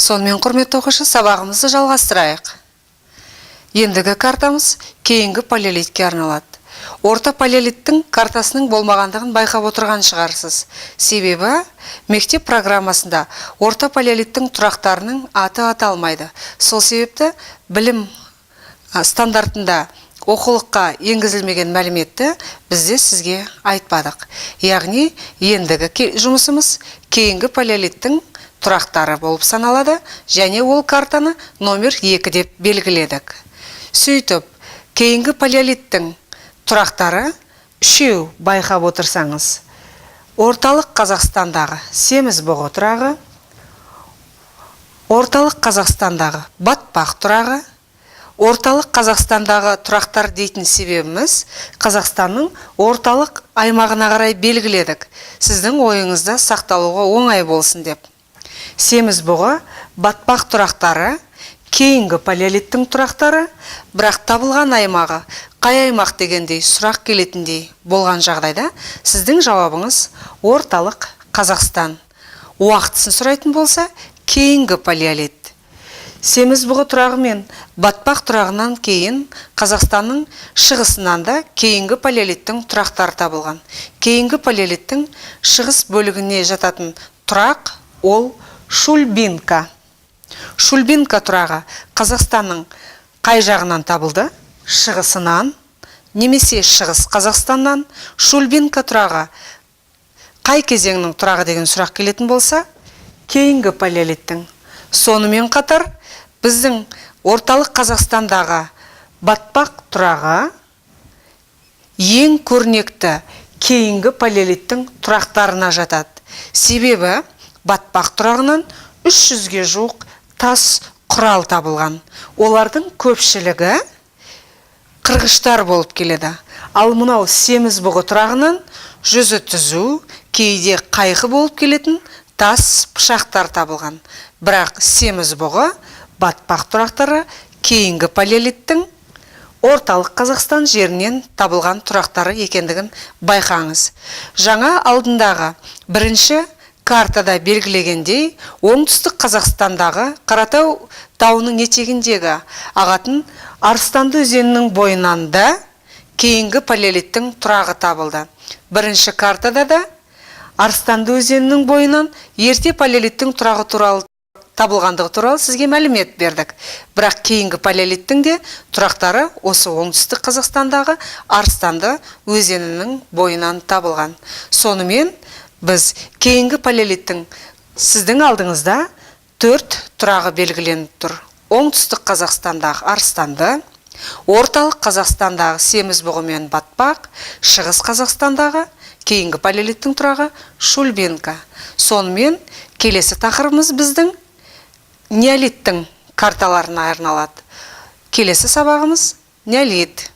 Сонымен, құрметті оқушы, сабағымызды жалғастырайық. Ендігі картамыз кейінгі палеолитке арналады. Орта палеолиттің картасының болмағандығын байқап отырған шығарсыз. Себебі мектеп программасында орта палеолиттің тұрақтарының аты аталмайды. Сол себепті білім стандартында оқулыққа енгізілмеген мәліметті бізде сізге айтпадық. Яғни ендігі жұмысымыз кейінгі палеолиттің тұрақтары болып саналады және ол картаны номер 2 деп белгіледік. Сөйтіп, кейінгі палеолиттің тұрақтары үшеу, байқап отырсаңыз. Орталық Қазақстандағы Семізбұғы тұрағы, Орталық Қазақстандағы Батпақ тұрағы. Орталық Қазақстандағы тұрақтар дейтін себебіміз, Қазақстанның орталық аймағына қарай белгіледік. Сіздің ойыңызда сақталуға оңай болсын деп. Семізбұғы, Батпақ тұрақтары кейінгі палеолиттің тұрақтары, бірақ табылған аймағы қай аймақ дегендей сұрақ келетіндей болған жағдайда сіздің жауабыңыз Орталық Қазақстан. Уақытысын сұрайтын болса, кейінгі палеолит. Семізбұғы тұрағы мен Батпақ тұрағынан кейін Қазақстанның шығысынан да кейінгі палеолиттің тұрақтары табылған. Кейінгі палеолиттің шығыс бөлігіне жататын тұрақ ол Шульбинка. Шульбинка тұрағы Қазақстанның қай жағынан табылды? Шығысынан немесе Шығыс Қазақстаннан. Шульбинка тұрағы қай кезеңнің тұрағы деген сұрақ келетін болса, кейінгі палеолиттің. Сонымен қатар біздің Орталық Қазақстандағы Батпақ тұрағы ең көрнекті кейінгі палеолиттің тұрақтарына жатады. Себебі Батпақ тұрағынан 300-ге жуық тас құрал табылған. Олардың көпшілігі қырғыштар болып келеді. Ал мынау Семізбұғы тұрағынан жүзі түзу, кейде қайқы болып келетін тас пышақтар табылған. Бірақ Семізбұғы, Батпақ тұрақтары кейінгі палеолиттің Орталық Қазақстан жерінен табылған тұрақтары екендігін байқаңыз. Жаңа алдындағы бірінші картада белгілегендей, Оңтүстік Қазақстандағы Қаратау тауының етегіндегі ағатын Арыстанды өзенінің бойынан да кейінгі палеолиттің тұрағы табылды. Бірінші картада да Арыстанды өзенінің бойынан ерте палеолиттің тұрағы туралы табылғандығы туралы сізге мәлімет бердік. Бірақ кейінгі палеолиттің де тұрақтары осы Оңтүстік Қазақстандағы Арыстанды өзенінің бойынан табылған. Сонымен, біз кейінгі палеолиттің сіздің алдыңызда төрт тұрағы белгіленіп тұр. Оңтүстік Қазақстандағы Арыстанды, Орталық Қазақстандағы Семізбұғы мен Батпақ, Шығыс Қазақстандағы кейінгі палеолиттің тұрағы Шульбинка. Сонымен, келесі тақырыбымыз біздің неолиттің карталарына арналады. Келесі сабағымыз неолит.